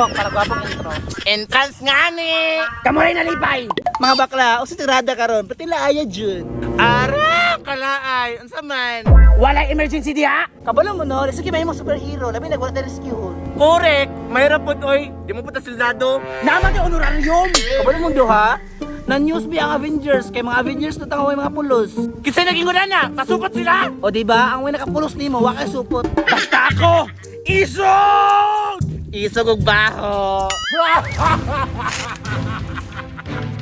buhok para gwapong intro. Entrance nga ni! Kamuray na lipay! Mga bakla, usa tirada karon, pati laaya jud. Ara, kalaay, unsa man? Walay emergency diha! Kabalo mo no, sige may mo superhero, labi nagwala tayo rescue. Correct. Mahirap pod oy, di mo punta soldado. Naman yung honorarium! Kabalo mong duha? Na news bi ang Avengers kay mga Avengers na tangaw mga pulos. Kinsa naging na? Pasupot sila. O di ba, ang way nakapulos nimo wa kay supot. Basta ako, isog! Isog og baho.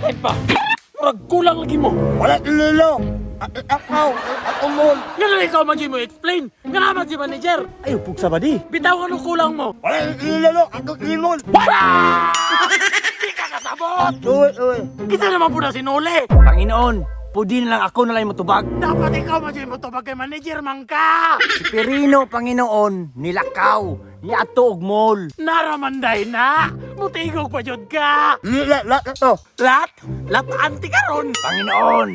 Epa, murag kulang lagi mo. Wala lilo. Akaw, at umol. Nga na ikaw man mo explain. Nga naman si manager. Ay, pugsa ba di? Bitaw ano kulang mo. Wala lilo, ako limon. Di ka kasabot. Uy, uy. Kisa naman po na si Nole. Panginoon, pudi na lang ako na lang motubag. Dapat ikaw man mo tubag kay manager man ka. Si Pirino, Panginoon, nilakaw, niato og mall. Naramanday na. Mutigog pa jud ka. La, la, to. Lat, lat anti karon. Panginoon,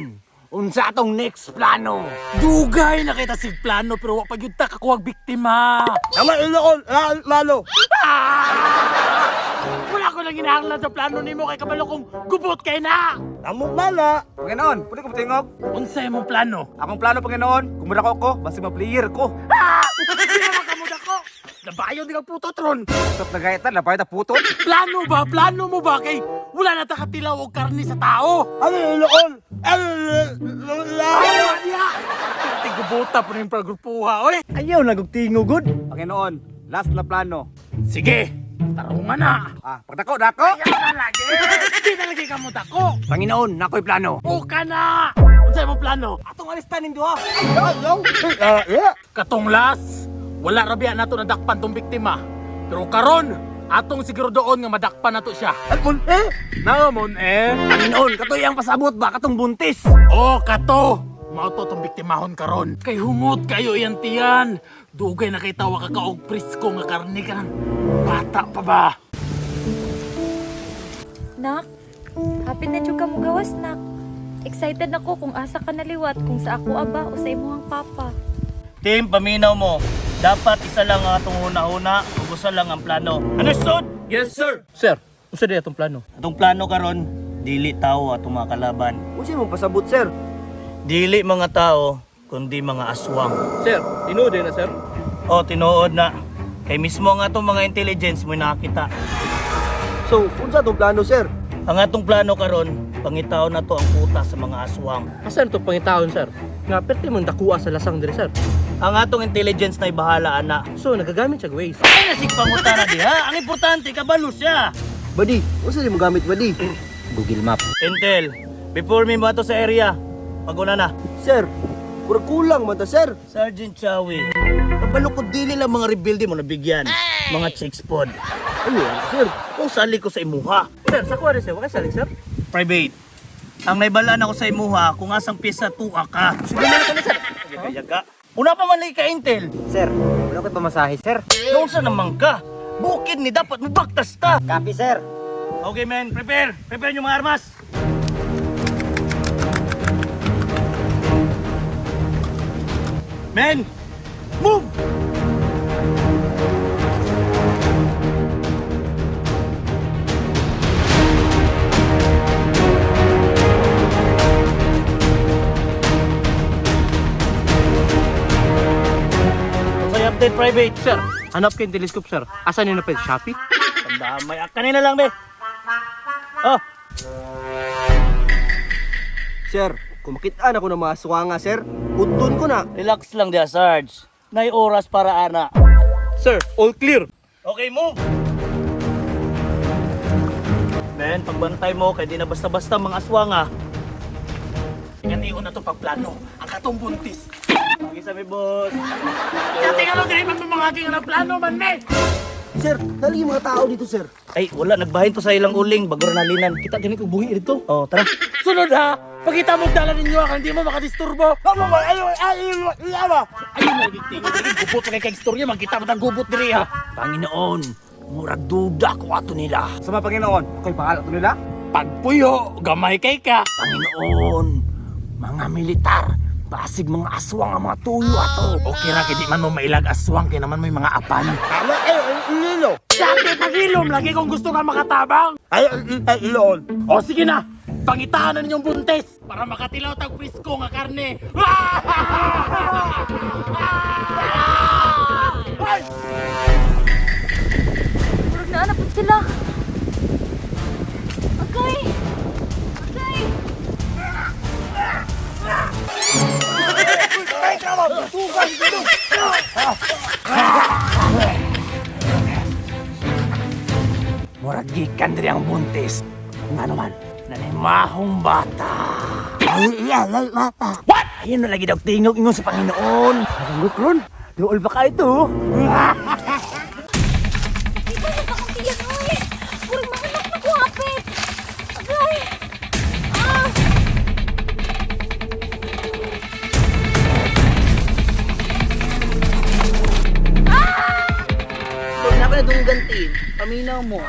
unsa atong next plano? Dugay na kita sig plano pero wa pa gyud ta kakuwag biktima. Tama lilo ko, lalo. Ah! Wala ko lang ginahanglan sa plano nimo kay kabalo kong gubot kay na. Tamo mala. Panginoon, pwede ko patingog? Unsa imong plano? Akong plano, Panginoon, kung mudako ko, basta ma-player ko. Ah! Di naman kamod ako. Nabayo di ka putot ron. Stop na gayatan, napay ta putot. Plano ba? Plano mo ba kay wala na ta katilaw og karni sa tao? Ano lilo ko? Ano lilo? Ay, wa diha. Tigubota po na yung pagrupuha, oy. Ayaw nagugtingo gud. Panginoon, last na plano. Sige, tarungan na. Ah, pagdako, dako! Ayaw na lagi. Di na lagi kamot ako. Panginoon, nakoy plano. O ka na. Unsa imong plano? Atong alistan ning duha. Katong las, wala ra biya nato nadakpan tong biktima. Pero karon, atong siguro doon nga madakpan nato siya. Eh? Naamon eh. Panginoon, katoy ang pasabot ba katong buntis? Oh, kato! Mao to tong biktimahon karon. Kay humot kayo iyang tiyan. Dugay na kay tawa ka kaog presko nga karne ka. Bata pa ba? Nak, hapit na jud ka mugawas, nak. Excited ako kung asa ka naliwat, kung sa ako aba o sa imuhang papa. Team, paminaw mo. Dapat isa lang ang atong una-una ug usa lang ang plano. Understood? Yes, sir. Sir, unsa di atong plano? Atong plano karon, dili tao atong mga kalaban. Unsa mong pasabot, sir? Dili mga tao, kundi mga aswang. Sir, tinuod na sir. O, tinuod na. Kay mismo ang atong mga intelligence mo nakita. So, unsa tong plano, sir? Ang atong plano karon, pangitaon na to ang kuta sa mga aswang. Asan to pangitaon, sir? Nga perti mong dakuha sa lasang diri, sir. Ang atong intelligence na ibahala ana. So, nagagamit siya og ways. Ay nasig pangutana diha. Ang importante kabalo siya. Badi, unsa di mo gamit, badi? Google Map. Intel, before me mo ato sa area. Paguna na. Sir, kurang kulang man ta, sir. Sergeant Chawi, kabalo ko dili lang mga rebuilding mo nabigyan. Mga chicks pod. Ayun, sir. Kung sali ko sa imuha. Sir, sa kuha rin, sir. Wa kay salig, sir. Private. Ang naibalaan ako sa imuha kung asang pyesa tuwa ka. Sige na ka na, sir. Yaga. Una pa man lagi ka, Intel. Sir, wala ko'y pamasahe, sir. Noon sa naman ka. Bukid ni dapat mabaktas ta. Copy, sir. Okay, men. Prepare. Prepare yung mga armas. Men, move! Sa update private, Sir, hanap kay telescope, sir. Asa ni napil Shopee? Tandaan may kanina lang be. Oh, Sir, kung makitaan ako ng mga aswanga, sir, utun ko na. Relax lang dia, Sarge. Nay oras para ana. Sir, all clear. Okay, move! Men, pagbantay mo kay di na basta-basta mga aswang ah. Tingnan na to pagplano. Ang katong buntis. Pagi sa mi, boss. Kaya tingnan mo dili man mo mga aking ang plano man me. Sir, dali yung mga tao dito, sir. Ay, wala nagbahin to sa ilang uling bago ra nalinan. Kita gani ko bungi dito. Oh, tara. Sunod ha. Pagkita mo dala ninyo ah, hindi mo makadisturbo. Ayun na tingin. Gubot kay kay istorya magkita mo tang gubot diri ha. Panginoon, murag duda ko ato nila. Sama Panginoon, ako'y bahala to nila. Pagpuyo, gamay kay ka. Panginoon, mga militar, basig mga aswang ang mga tuyo ato. Okay ra kay di man mo mailag aswang kay naman mo yung mga apan. Tama, ay, Ulo. Dati paghilom lagi kung gusto ka makatabang. Ay, ay, ilon. O sige na, pangitaan na ninyong buntis para makatilaw tag presko nga karne. Murag naa na pud sila. Agay! Agay! Murag gikan diri ang buntis. Nga naman, nanimahong bata. Ay, iya, lay, bata. What? Ayun na lagi daw tingog ingon sa Panginoon. Ang ron, duol ba ka ito? Ikaw na sa akong tiyan, oy! Murag manganak na ko hapit! Agay! Ah! Pag na pa na dunggan team, paminaw mo.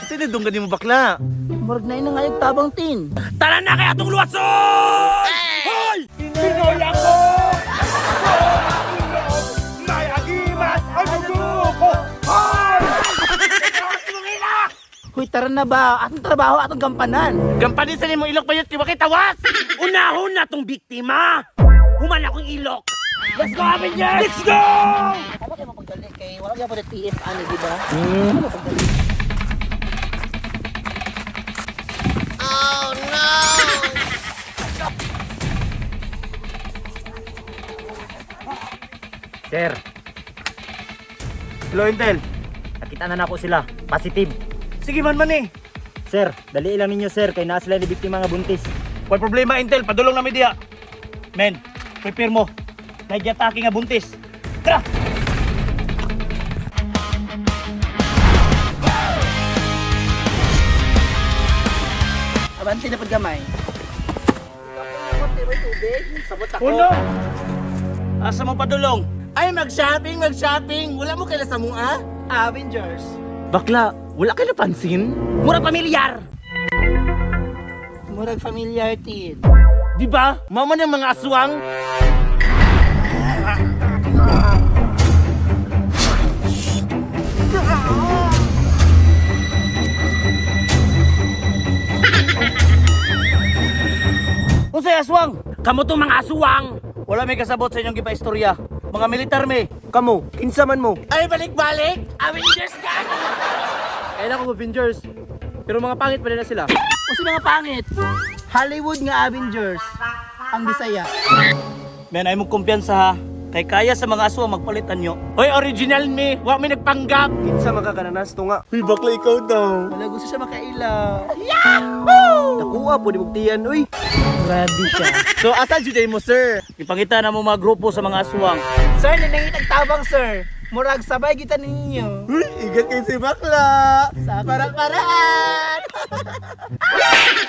Kasi nadunggan mo bakla. Murag na yun ang ayog tabang tin. Tara na kaya itong luwason! Hoy! Pinoy ako! May agimat ang dugo ko! Hoy! Hoy, tara na ba? Atong trabaho, atong gampanan. Gampanin sa nimo ilok payot kay wakay tawas! Unahon na tong biktima! Human akong ilok! Let's go, Avengers! Let's go! Tama kayo mapagdali kay wala gyapon na TF ano, di ba? Sir, Hello, Intel. nakita na nako sila. Positive. Sige man man eh. Sir, dali lang ninyo sir kay naa sila ni biktima nga buntis. Wal problema, Intel. Padulong na media. Men, prepare mo. Nagyatake nga buntis. Tara! Abante na paggamay. Uno! Asa mo padulong? Ay, mag-shopping, mag-shopping. Wala mo kaila sa mua? Avengers. Bakla, wala kayo napansin? Mura pamilyar! Murag familiar tin. Di ba? Mama ng mga aswang! Unsay aswang? Kamo tong mga aswang! Wala may kasabot sa inyong gipaistorya. Mga militar may. Kamo, kinsa man mo. Ay, balik-balik! Avengers ka! Kaya na ako Avengers. Pero mga pangit pa rin na sila. O si mga pangit. Hollywood nga Avengers. Ang Bisaya. Men, ay mong kumpiyansa ha. Kay kaya sa mga aswang magpalitan nyo. Hoy, original me! Wa mi nagpanggap! Kinsa man ka kananas to nga. Uy, bakla ikaw daw. Wala gusto siya makaila. Nakuha po di mong tiyan, uy. Grabe siya. So, asa juday mo, sir? Ipangita na mo mga grupo sa mga aswang. Sir, nanangit ang tabang, sir. Murag sabay kita ninyo. Uy, igat kay si bakla. Sa parang-paraan.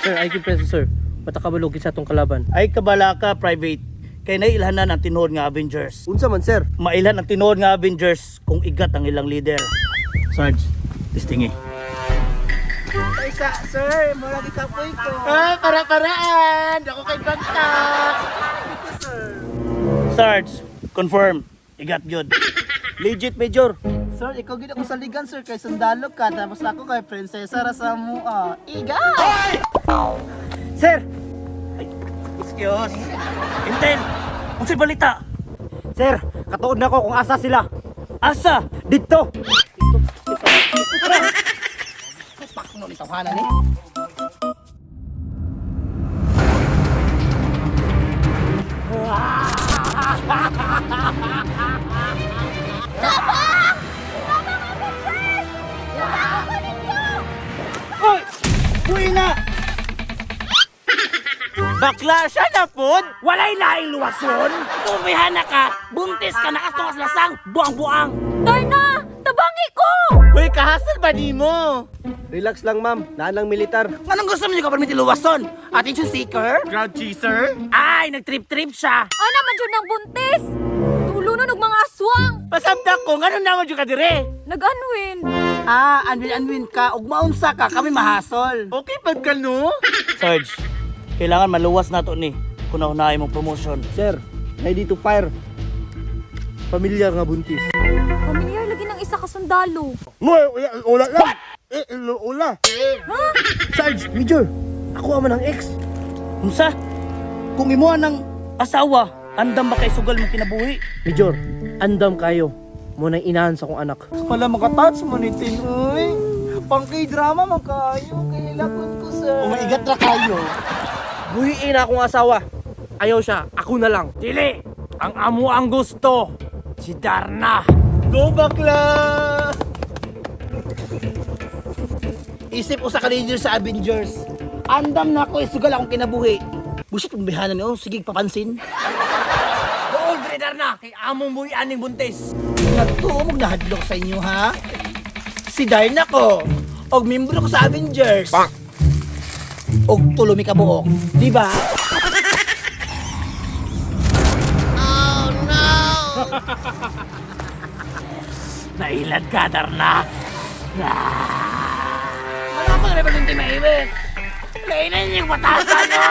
Sir, ay preso sir. Matakabalog sa atong kalaban. Ay kabala ka, private. Kay nailhanan ang tinuod nga Avengers. Unsa man, sir? Mailhan ang tinuod nga Avengers kung igat ang ilang leader. Sarge, tistingi. Ay, sa, sir, murag ikapoy ko. Ah, para-paraan. Ako kay bangka. Sarge, confirm. Igat good. Legit, Major. Sir, ikaw gid ako sa ligan, sir. Kay sundalo ka. Tapos ako kay prinsesa ra sa mua. Iga! Sir! Excuse. Intel, unsay balita? Sir, katuod na ko kung asa sila. Asa? Dito! Pakno ni tawhana ni. Tabang! Tabang, Avengers! Tabang ako ninyo! Hoy! Buhi na! Bakla siya na pod! Walay laing luwason! Pumihana ka! Buntis ka nakatungas lasang! Buang-buang! Darna! Tabangi ko! Hoy, kahasal ba di mo? Relax lang, ma'am. Naan lang militar. Anong gusto mo niyo kapag luwason? Attention seeker? Crowd chaser? Ay, nagtrip-trip siya! Ana man jud ng buntis! Tulo na og mga aswang! Pasabta ko, ngano naman jud ka dire? Nag-unwin! Ah, anwin-anwin ka. Ug maunsa ka, kami mahasol. Okay pag ka no? Sarge, kailangan maluwas na to ni kung naunahin mong promotion. Sir, ready to fire. Familiar nga buntis. Familiar lagi ng isa ka sundalo. Ula lang. Eh, ula. Sarge, Major, ako aman ang ex. Unsa? Kung imo ng asawa, andam ba kay sugal mo kinabuhi? Major, andam kayo. Mo nang inahan sa akong anak. Wala makatouch mo ni Tin, uy. Pang K-drama man kayo. Kailangan ko, sir. Umaigat ra kayo. Buhiin na akong asawa. Ayaw siya, ako na lang. Dili! Ang amo ang gusto! Si Darna! Go, bakla! Isip usa ka leader sa Avengers. Andam na ako, isugal akong kinabuhi. Busit mong bihanan niyo, sige papansin. Dool diri Darna! Kay among buhian ning buntis! Nagtuo mong nahadlok sa inyo, ha? Si Darna ko, og membro ko sa Avengers. Og tulo mi kabuok, di ba? Nailad ka, Darna! Wala ko na rin ba maiwit? Lainan yung batasan, no?